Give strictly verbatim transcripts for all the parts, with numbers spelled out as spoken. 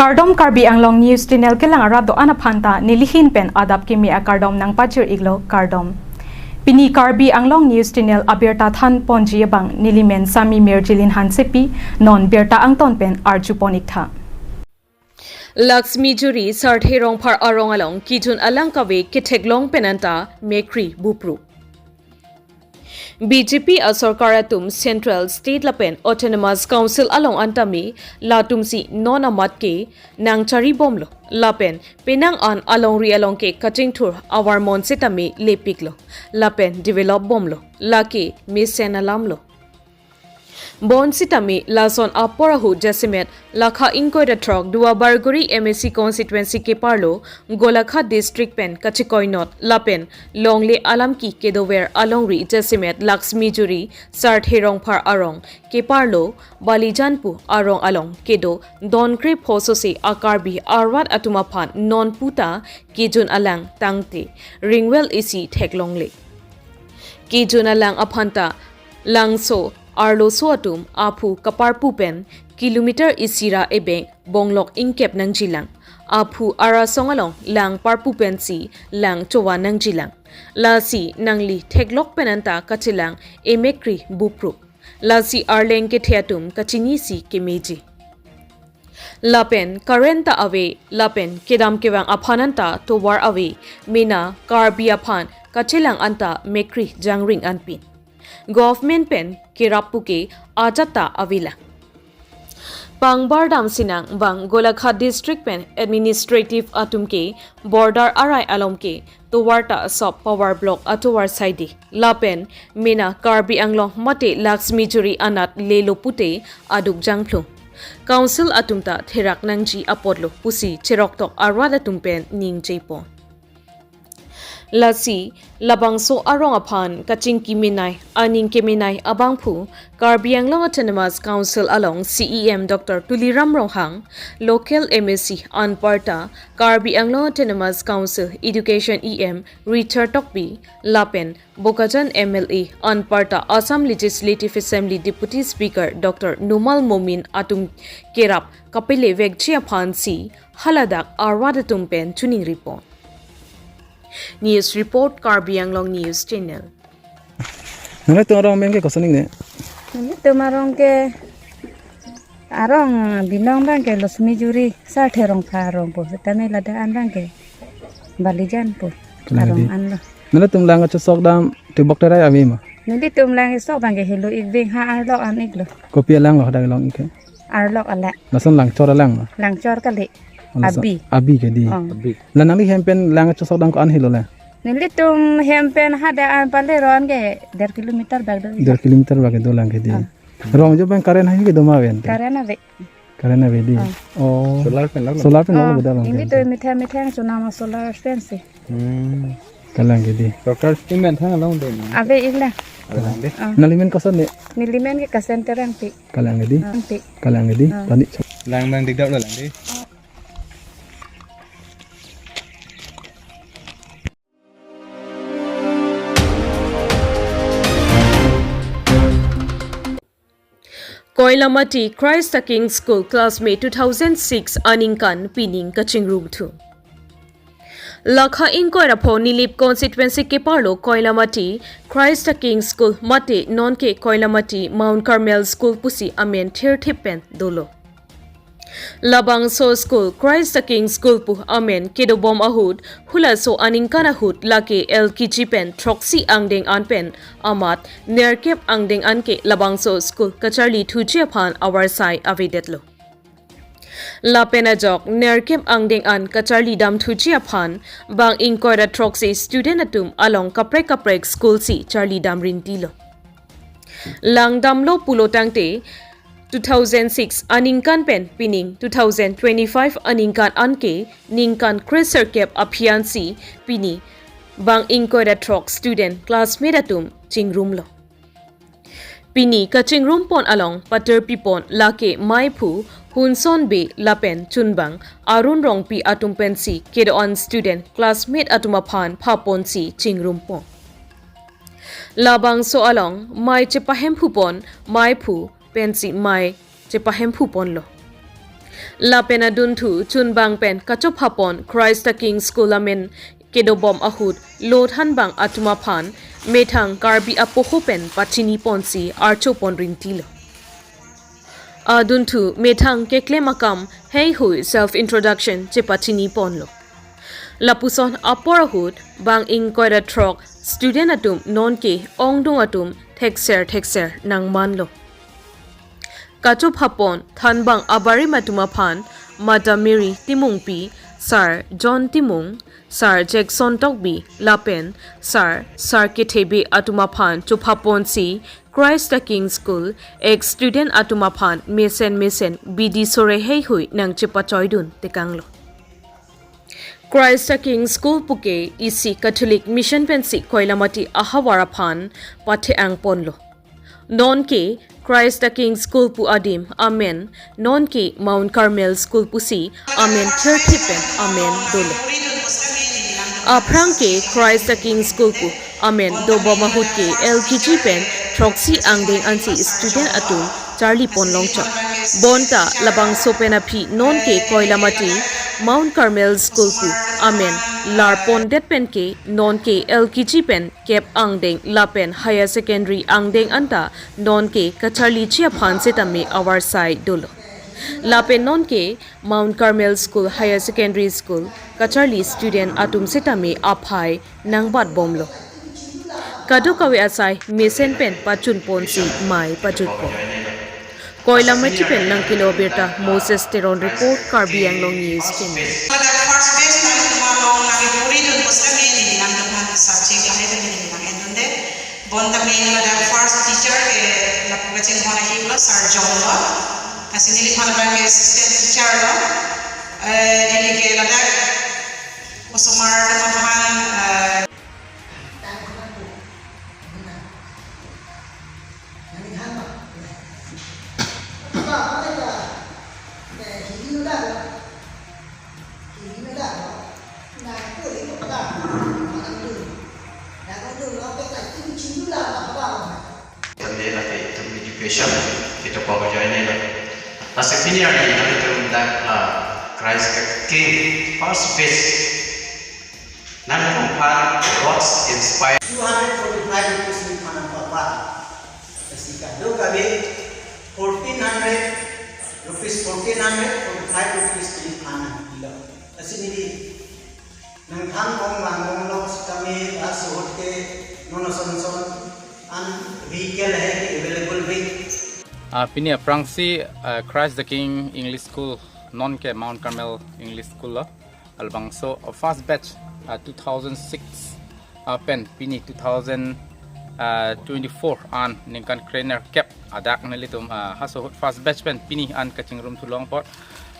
Kardom, Karbi Anglong News Channel kelang arat do-an aphan ta nelihin pen adap kimi akardom nangpajir-iklo, kardom. Pini Karbi Anglong News Channel abirta thanponji abang nelimen Sami Mirjilin Hansepi, non birta angton pen arjupon-iktha. Laxmi Juri Sarthe Rongphar arong along kejun alang kave ketheklong pen anta mekri bupru. B J P asorkar atum Central, State lapen Autonomous Council along anta me latumsi non amat ke nangcharibomlo lapen penang an alongri along ke kachingthur avarmon sitame lepiklo lapen develop bomlo, lake mesen alamlo. Bonsitame lason apor ahut jasemet lakha ingkoi ra throk Duarbagori M A C constituency keparlo Golaghat district pen kachikoinot lapen longle alamki kedover alongri jasemet Laxmi Juri Sarthe Rongphar arong keparlo Balijan pu arong along kedo donkre phoso si a-Karbi arat atum aphan non puta kejun alang tangte ringwell isi theklongle. Kejun alang aphan ta Langso arloso atum aphu kaparpu pen kilometer isi ra ebeng bonglok ingkep nangjilang. Aphu arasong along lang parpu pensi lang chovan nangjilang. Lasi nangli theklok pen anta kachelang emekri bupru. Lasi arleng kethe atum kachinisi kemeji. Lapen current ta ave, lapen kedam kevang aphan anta tovar ave, mena Karbi aphan kachelang anta mekri jangring anpin. Government pen kerap puke ajat ta avelang. Pangbar dam sinang bang Golaghat district pen administrative atum ke border arai along ke tovar ta sop power block atovar saidi. Lapen mena Karbi Anglong mate Laxmi Juri anat lelo pute aduk jangphlung. Council atum ta therak nangji apotlo pusi cheroktok arat atum pen ningjepo. Lasi labangso arong aphan kachingki menei, aning kemenei abangphu Karbi Anglong Autonomous Council along C E M Doctor Tuliram Ronghang, local M A C anparta Karbi Anglong Autonomous Council Education E M Richard Tokbi lapen Bokajan M L A anparta Assam Legislative Assembly Deputy Speaker Doctor Numal Momin atum kerap kapele vekji aphan si haladak arat atum pen chuning report. News report, Karbi Anglong News Channel. Nangtum arong amen ke koson ingne? Nangtum arong ke arong binong abang ke Laxmi Juri Sarthe Rongphar arong pu, sitame ladak an abang ke Balijan pu. Kalang arong di. Anlo. Nangtum lang kachesok dam tebok terai ave ma? Nangtum lang kesok abang ke helo-ik abang ha arlok an-iklo. Kopi alang lo hadak long-ik ke? Arlok alang. Lason Langchor alang ma? Langchor kali. Oh, lason Abi. Abi ke di. Oh. Abi. La nangli hem pen lang kachesok dam ko-an helo le? Nelitum hem pen hadak an pale ron ke der kilometer bak do. Der kilometer bak do lang ke di. Ah. Rong jo pen current hai ke do ma ven? Current ave. Current ave di. Ah. Oh. Solar pen lo. Solar pen lo. Ah, bedak lang ini ke. Tuh mitha mitha yang tsunami solar pen si. Hmm. Kalang ke di. Solar pen men thang along de. Ave-iklo. Ave lang de. Ah. Nangli men koson ne? Neli men ke Kasen Terang pi. Kalang ke di. Ah, pi. Kalang ke di. Ah. Tani. Lang lang dik dak lo lang de. Koilamati Christ the King School classmate two thousand six aningkan pining kachingrumthu. Lakha ingkoi ra pho Nilip constituency keparlo Koilamati Christ the King School mate nonke Koilamati Mount Carmel School pusi amen thirthip pen dolo. Labangso school Christ the King School pu amen kedobom ahut, hulaso aningkan ahut lake L K G pen throksi angdeng an pen amat nerkep angdeng an ke labangso school kacharli thuji aphan avarsai avedetlo. Lapen ajok nerkep angdeng an kacharli dam thuji aphan bang ingkoi ra throksi student atum along kaprek kaprek school si charli dam rintilo. Langdamlo pulo tangte two thousand six aningkan pen pining two thousand twenty-five aningkan anke ningkan kre serkep aphi an si pini bang ingkoi ra throk student classmate atum chingrumlo. Pini kachingrumpon along paterpipon lake maiphu Hunson Bey lapen chunbang Arun Rongpi atum pensi kedo-an student classmate atum aphan phapon si chingrumpon. Labangso along mei chepahemphupon maiphu pensi mei chepahemphuponlo. Lapen adunthu chunbang pen kachophapon Christ the King School amen kedobom ahut lo thanbang atum aphan methang Karbi apoho pen pachiniponsi archopon rintilo. Adunthu methang keklem akam heihui self introduction chepachiniponlo. Lapuson apor ahut bang ingkoi ra throk student atum nonke ongdung atum thekser thekser nangmanlo. Kachophapon thanbang abarim atum aphan Madam Mary Timungpi, Sir John Timung, Sir Jackson Tokbi lapen Sir Sar Kethebe atum aphan chophaponsi Christ the King School ex student atum aphan mesen mesen bidi sore heihui nangchepachoidun tekanglo. Christ the King School puke isi Catholic Mission pensi Koilamati ahavar aphan pathe-angponlo. Nonke Christ the King School pu adim amen, nonke Mount Carmel School pusi amen thirthe pen amen dolo. Aphrang ke Christ the King School pu amen dobom ahut ke L K G pen throksi angdeng ansi student atum charlipon longchot. Bonta labangso pen aphi nonke Koilamati Mount Carmel School pu amen larpondet pen ke nonke L K G pen kep angdeng lapen higher secondary angdeng anta nonke kacharliche aphan setame avarsai dolo. Lapen nonke Mount Carmel School Higher Secondary School kacharli student atum setame aphai nangbatbomlo. Kadokave asai mesen pen pachunponsi mei pajutpon. Koilamati pen nangkelo birta Moses Teron report, Karbi Anglong News Channel. First batch nangtum along nangkepuri dun pusitame neli nangtum aphan subject lahai ta neli nang-endunde. Bonta main ladak first teacher ke lapu kachinghon ahi lo Sir John lo. Lasi neliphan abang ke assistant teacher lo. Eh, neli ke ladak osomar atum aphan, eh, Tande lake itum education, itum pau join lo. Lasi pini arni nangtum dak, ah, Christ the King first batch nangtumphan God's inspired. Two hundred forty-five rupees nangphan papa. Lasi kadokave fourteen hundred rupees, fourteen hundred forty-five rupees nangphan pilo. Lasi neli nangthanbom langbomlo sitame laso ahut ke non ason ason an vehicle hai ke available ve. Ah, pini aphrangsi, ah, Christ the King English School, nonke Mount Carmel English School lo. Labangso, ah, first batch, ah, two thousand six, ah, pen pini two thousand, ah, twenty-four an ningkan krenerkep adak nelitum, ah, laso ahut first batch pen pini an kachingrum thu longpot,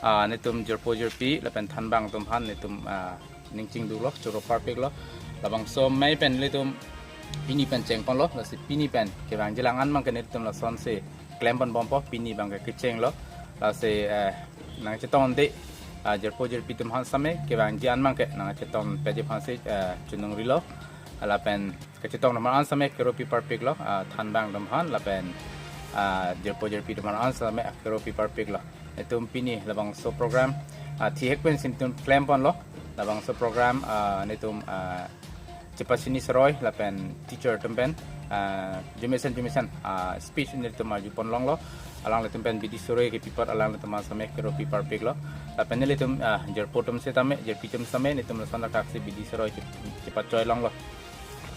ah, netum jirpo jirpi lapen thanbang atum aphan netum, ah, ning chingduklo, choro parpiklo. Labangso mei pen nelitum pini pen chengponlo, lasi pini pen kevangjilang an abang ke nelitum lasonsi klempon bompo, pini abang ke kechenglo. Lasi, eh, nangchetongde, ah, jirpo jirpi atum aphan sitame kevangji an abang ke nangchetongpeji aphansi, eh, chonungrilo. Lapen kachetong atum aphan sitame keropi parpiklo, ah, thanbang atum aphan lapen, ah, jirpo jirpi atum aphan sitame keropi parpiklo. Netum pini labangso program, ah, thihek pensi netum klemponlo. Labangso program, ah, netum, ah, chepachini seroi lapen teacher atum pen, ah, jumesen jumesen, ah, speech netum arjupon longlo. Alanglitum pen bidi sore kepipot alanglitum aphan sitame keropi parpiklo. Lapen nelitum, ah, jirpo atum sitame, jirpi atum sitame netum lason thakthak si bidi seroi chep-, chepachoi longlo.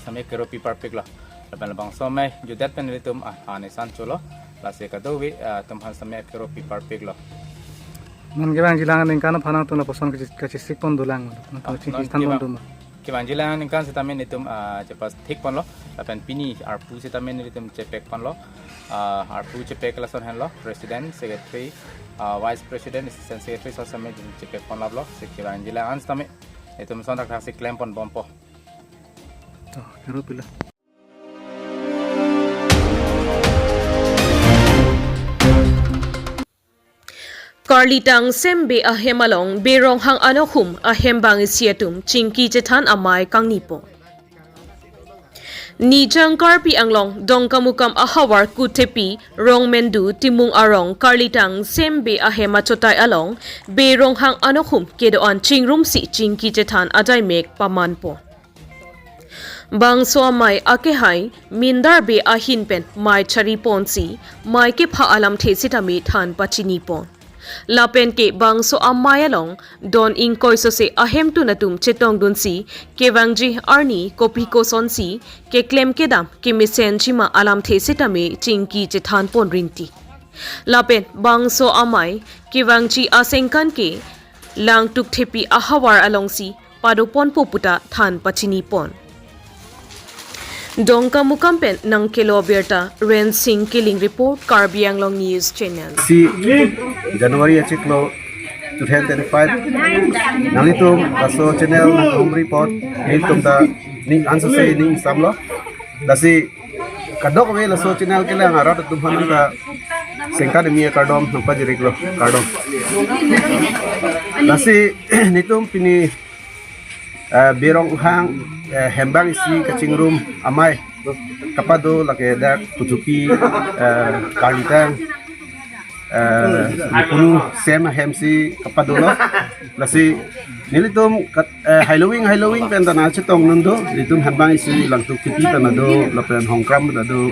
Sitame keropi parpiklo. Lapen labangso mei jutdet pen nelitum, ah, anesan cholo. Lasi kadokave, ah, atum aphan sitame keropi parpiklo. Non kevangjilang aningkan aphan nangtum lapuson kachi-, kachisikpon dolang. Nangtum, ah, chingki non thanbom kevang-, doma. Kevangjilang aningkan sitame netum, ah, chepathikponlo. Lapen pini arpu sitame nelitum chepekponlo. Ah, arpu chepek lason henlo, President, Secretary, ah, Vice President, Assistant Secretary, lason sitame chepekponlaplo. Si kevangjilang an sitame netum lason thakthak si klempon bompo. To, keropilo. Karlitang Sembe ahem along Beronghang anokhum ahem bang isi atum chingki chethan amei kangnipo. Nijang Karbi Anglong Dongkamukam ahavar Kuthepi Rongmendu Timung arong Karlitang Sem Bey ahem achotai along Bey Ronghang anokhum kedo-an chingrumsi chingki chethan adai mek pamanpon. Bangso amei akehai Mindar Bey ahin pen mei chari ponsi mei kepha alamthe sitame than pachini pon. Lapen ke bangso amei along don ingkoi sose ahemtun atum chetongdunsi kevangji arni kopi kosonsi keklem kedam kemesenji ma alamthe sitame chingki chethan pon rinti. Lapen bangso amei kevangji asengkan ke Langtuk Thepi ahavar alongsi pado ponpo puta than pachini pon. Dongkamukam pen nangkelo abirta Rensing Killing report, Karbi Anglong News Channel. Si January achiklo two thousand twenty-five. Nanglitum laso channel nang home report nelitum ta ning ansose ning samlo. Lasi kadokave laso channel kelang arat atum aphan ta sengkan mi kardom nangpajiriklo, kardom. Lasi nelitum pini eh, Bey Ronghang, eh, hembang isi kachingrum amei kapado lake dak Kuthepi, eh, Karlitang, eh, Nipunu Sem ahemsi kapadolo. Lasi nelitum kat, eh, Hailowing, Hailowing pen ta nangchetongdun do, nelitum hembang isi Langtuk Thepi pen ta do, lapen Hongkram pen ta do,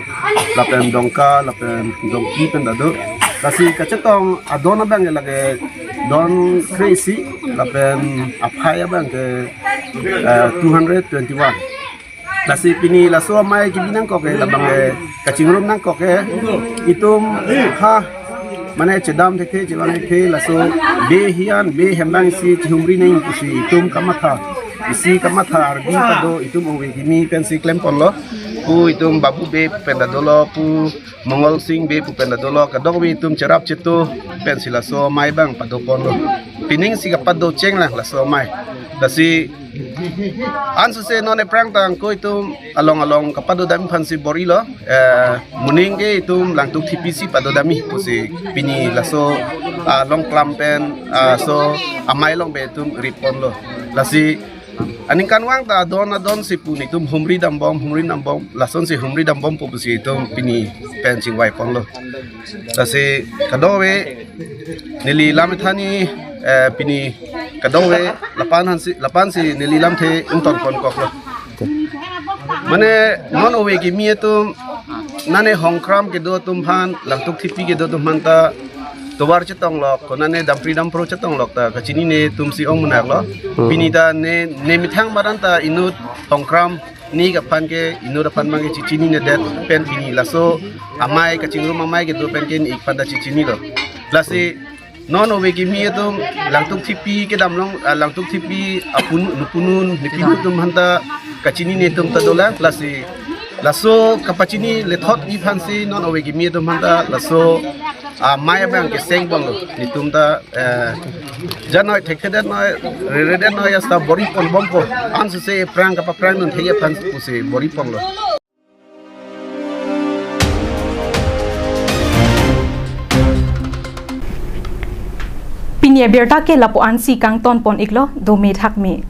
lapen Dongka, lapen Dongki pen ta do. Lasi kachetong adon abang lake don kre-isi, lapen aphai abang ke eh, two hundred twenty-one. Lasi pini laso amei kebi nangkok ke, labang ke kachingrum nangkok ke, itum ha mane chedam thekthe, chevang thekthe, laso Bey hiyan, Bey hembang isi chihumri nangji pusi itum kamatha, isi kamatha ardi pado, itum ove kimi pensi klem ponlo. Pu itum Babu Bey pen ta dolo, pu Mongol Sing Bey pu pen ta dolo, kadokave itum cherap chetu pensi laso amei abang pado ponlo. Pining si kapado chenglang laso amei. Lasi ansose non aphrang tangko itum along along kapado dam aphansi bor-ilo. Eh, moning ke itum Langtuk Thepi si pado dam pusi pini laso, ah, Longklam pen, ah, so amei along Bey itum rit ponlo. Lasi aningkanvang ta adon adon si pu nelitum humri dambom, humri dambom, lasonsi humri dambompo pusi itum pini pen chingvai ponlo. Lasi kadokave neli lam thanji, eh, pini kadokave lapu-an si, lapu-ansi neli lamthe ington ponkoklo. Mane non ove kimi atum, nane Hongkram kedo atum aphan, Langtuk Thepi kedo atum aphan ta tovar chetonglok, konane dampri dampro chetonglok ta kachinine atumsi ong menaklo. Hmm. Pini ta ne, ne methang maran ta inut Hongkram ni kaphan ke inut aphan abang ke chechininedet pen pini laso amei kachingrum amei kedo pen ke ne-ik aphan ta chechinilo. Lasi non ove kimi atum Langtuk Thepi kedam along, ah, Langtuk Thepi apun, nupunu, nipinu atum aphan ta kachinine atum ta dolang. Lasi laso kapachini lethotji aphansi non ove kimi atum aphan ta laso amei abang keseng ponlo. Nelitum ta, eh, janoi thekthedet noi, reredet noi, asta bor-i ponbompo. Ansose aphrang kapaprang dun thekji aphan pusi bor-i ponlo. Pini abirta ke lapu-ansi kangton pon-iklo, dome thakme.